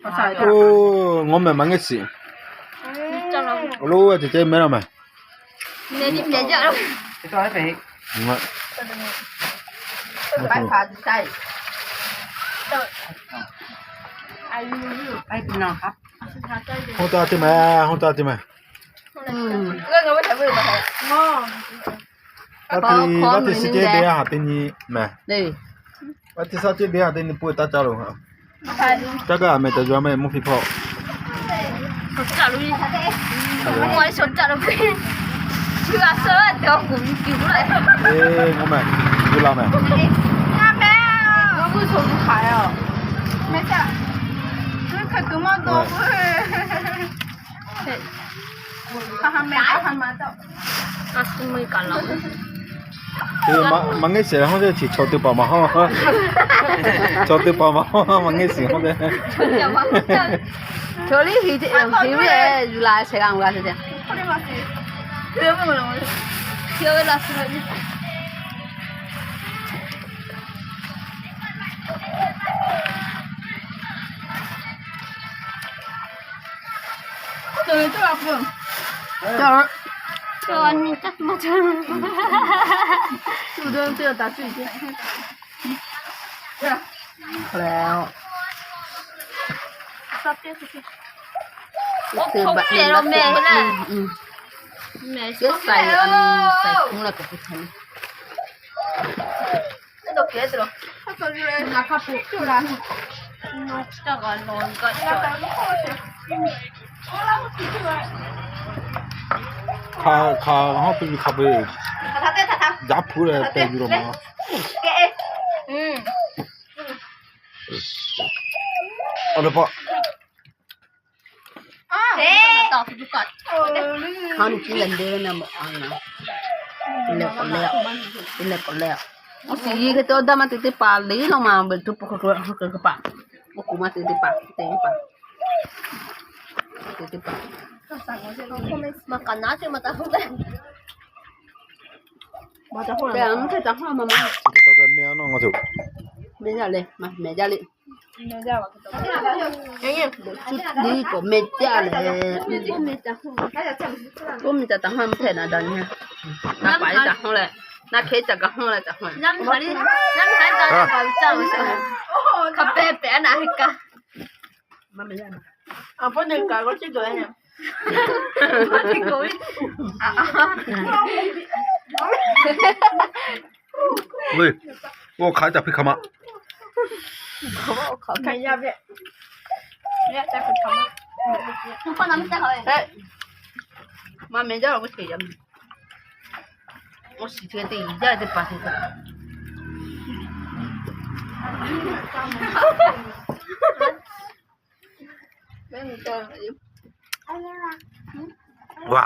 Oˇ, ngaw mehˍ maˇ ngehˇ shiˍ. Awˬ lonˉ ceh ceh mehˍ laˇ mehˍ. Hawˉ taˇ teˇ mehˍ, hawˉ taˇ teˇ mehˍ. Vaˇ teˇ, vaˇ teˇ suhˉ ceh deˇ haꞈ teˇ nyi mehˍ. Vaˇ teˇ suhˉ ceh deˇ haꞈ teˇ nyi peuˬ taˇ caˇ loˬ. Caˇ gaˇ mehˍ, taˍ yuˬ mehˍ, mvuhˇ hpiˇ hpawˇ. Eˬ, ngaw mehˍ, g'uˇ la mehˍ. Maˇ ngehˇ shiˍ hawˉ teˇ chi chaw teˇ paˍ maˇ hawˉ. Chaw teˇ paˍ maˇ hawˉ, maˇ ngehˇ shiˍ hawˉ teˇ. Chaw liˇ hiˍ ve yuˬ la shehˍ g'a g'a te te. Hk'a, hk'a hawˉ piˇ ve hk'a peu-eˬ. Jaˇ hpu leh pehˬ yuˬ law ma. Awˬ leh pa. Hk'a nu chi lehˬ nde na mawˬ a na. Leh k'awꞈ leh, leh k'awꞈ leh. Awˬ shiˍ yi hk'e te awˬ daˇ maˇ te teˇ paˍ le law ma, ve tuˇ pu hk'e hk'e paˍ, awˬ kuˬ maˇ te teˇ paˍ, te teˇ paˍ, te teˇ paˍ. Te a mvuhˇ hk'e taˍ hawˉ ma ma. Mehˬ jaˇ le, mehˬ jaˇ le. Liˇ k'awꞈ mehˬ jaˇ le. Oˇ mehˬ ca taˍ hawˉ mvuhˇ hk'e na daꞈ nyi. Na paˍ iˉ taˍ hawˉ leh, na hkeh ca gaˬ hawˉ leh taˍ hawˉ. Hk'a pehˍ pehˍ na hk'e kaˇ. Oˇ hk'aˬ ca hpiˇ hk'a ma. Maˇ mehˬ jaˇ, awˬ shiˍ ceh te jaˇ teˇ paˍ te. Wa.